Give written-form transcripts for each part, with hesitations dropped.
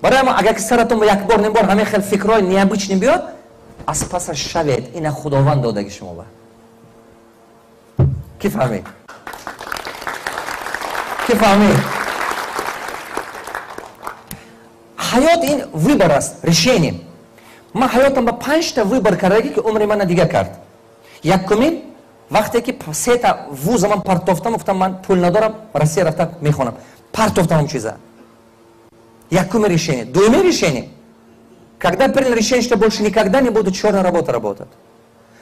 Барои мо агар ки саратон як бор ним бор ҳамин хел фикрҳои необычный биёд, аз пасаш шавед, ина Худованд додаги шумо ба. Ки фаҳмид? Ки фаҳмид? Ҳаёт ин выбор аст, решение. Ман ҳаётам ба панҷта выбор кардаги, ки умри мана дига кард. Якумин, вақте ки сета вуза ман партофтам, гуфтам, ман пул надорам, Россия рафта мехонам. Партофтам ҳам чиза. Якуми решение. Дуюми решение. Когда принял решение, что больше никогда не буду черная работа работать.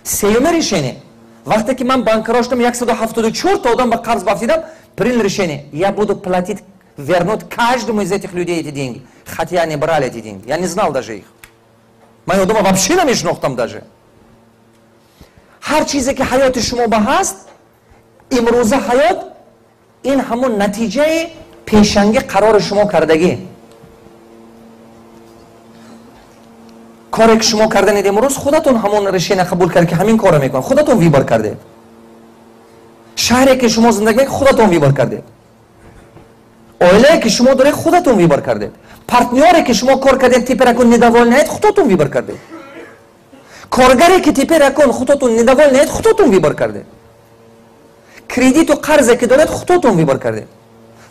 Сеюми решение. Вақте ки ман банкрот шудам, 174 та одам ба қарз бафтидам, принял решение. Я буду платить, вернуть каждому из этих людей эти деньги. Хотя они брали эти деньги. Я не знал даже их. Ман одама вообще намешнохтам даже. Ҳар чизе ки ҳаёти шумо ба ҳаст, имрӯза ҳаёт ин ҳамон натиҷаи пешанги қарори шумо кардагӣ. Коре ки шумо карданед имрӯз, худатон ҳамон решение қабул кард, ки ҳамин корро мекунам. Худатон выбор кардед. Шаҳре ки шумо зиндагӣ мекунед, худатон выбор кардед. Оилае ки шумо доред, худатон выбор кардед. Партнёре ки шумо кор кардед, теперь акун недовольны ед, худатон выбор кардед. Коргаре ки теперь акун худатон недовольны ед, худатон выбор кардед. Кредиту қарзе ки доред, худатон выбор кардед.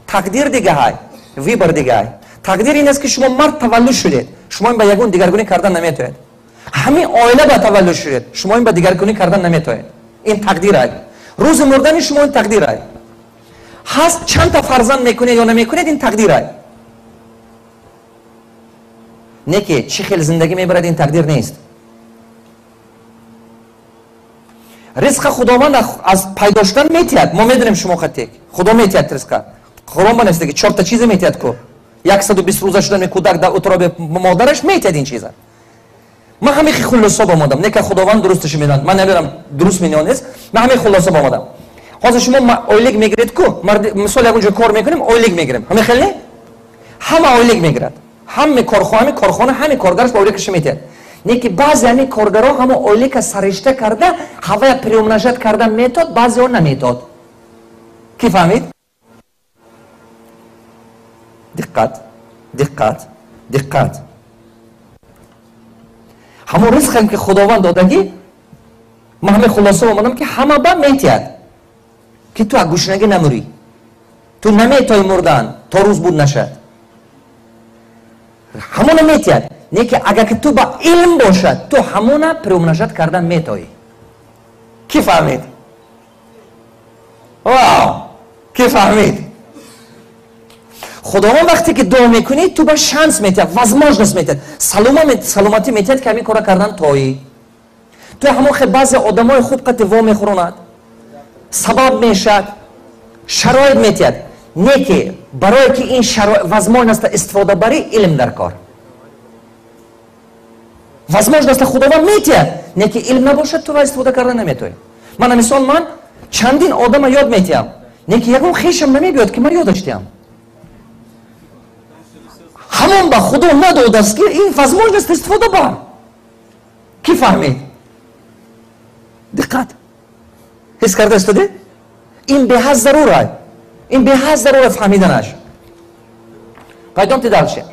Тақдир дигаҳай, выбор дигаҳай. Тақдир ин аст, ки шумо мард таваллуд шудед, шумо ин ба ягон дигаргунӣ кардан наметавонед. Ҳамин оила ба таваллуд шудед, шумо ин ба дигаргунӣ кардан наметавонед. Ин тақдир. Рӯзи мурдани шумо ин тақдир. Ҳаст чандта фарзанд мекунед ё намекунед, ин тақдир. Не ки чӣ хел зиндагӣ мебарад, ин тақдир нест. Ризқа Худованд аз пайдо шудан метиҳад. Мо медонем, шумо хатек. Худо метиҳад ризқа. Қуръон банависда, ки чорта чизе метиҳад ку. 120 рӯза шудани кӯдак дар утроби модараш метиҳад ин чиза. Ман ҳамин хулоса омадам. Не ки Худованд дурусташ медонад. Ман намедонам, дуруст меё нест. Ман ҳамин хулоса омадам. Ҳозир шумо ойлик мегиред ку, мисол, ягон ҷо кор мекунем, ойлик мегирем. Ҳамин хел не? Ҳама ойлик мегирад. Ҳаме корхона, ҳаме корхона, ҳаме коргараш ба ойликаш метиҳад. Не ки баъзе ҳамин коргарҳо ҳамо ойлика саришта карда, ҳавая приумножать карда метод, баъзеҳо наметод. Ки фаҳмид? Диққат, диққат, диққат. Ҳамон ризқам ки Худованд додагӣ, ман ҳамин хулоса омадам, ки ҳама ба метиҳад, ки ту аз гушнагӣ намурӣ. Ту наметои мурдан, то рӯз буд нашад. Ҳамона метиҳад. Не ки агар ки ту ба илм бошад, ту ҳамона приумножать кардан метоӣ. Ки фаҳмид? Вау! Ки фаҳмид? Худованд вақте ки дуо мекунӣ, ту ба шанс метиҳад, возможность метиҳад, саломатӣ метиҳад, ки ҳамин кора кардан тоӣ. Ту ҳамон хел баъзе одамои хуб қати во мехӯронад, сабаб мешавад, шароит метиҳад. Не ки барое ки ин возможность истифода барӣ, илм дар кор. Возможность Худованд метиҳад, не ки илм набошад, ту ва истифода карда наметавонӣ. Мана мисол, ман чандин одама ёд метиҳам, не ки ягон хешам намебиёд, ки ман ёдаш диҳам. Ҳамон ба Худо надодааст, ки ин возможность истифода бар. Ки фаҳмид? Диққат, ҳис карда истоде? Ин беҳад зарура, ин беҳад зарура фаҳмиданаш. Пойдемте дальше.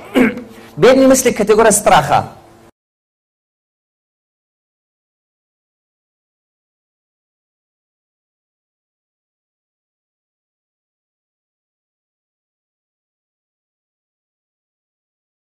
Бедный мысли категория страха.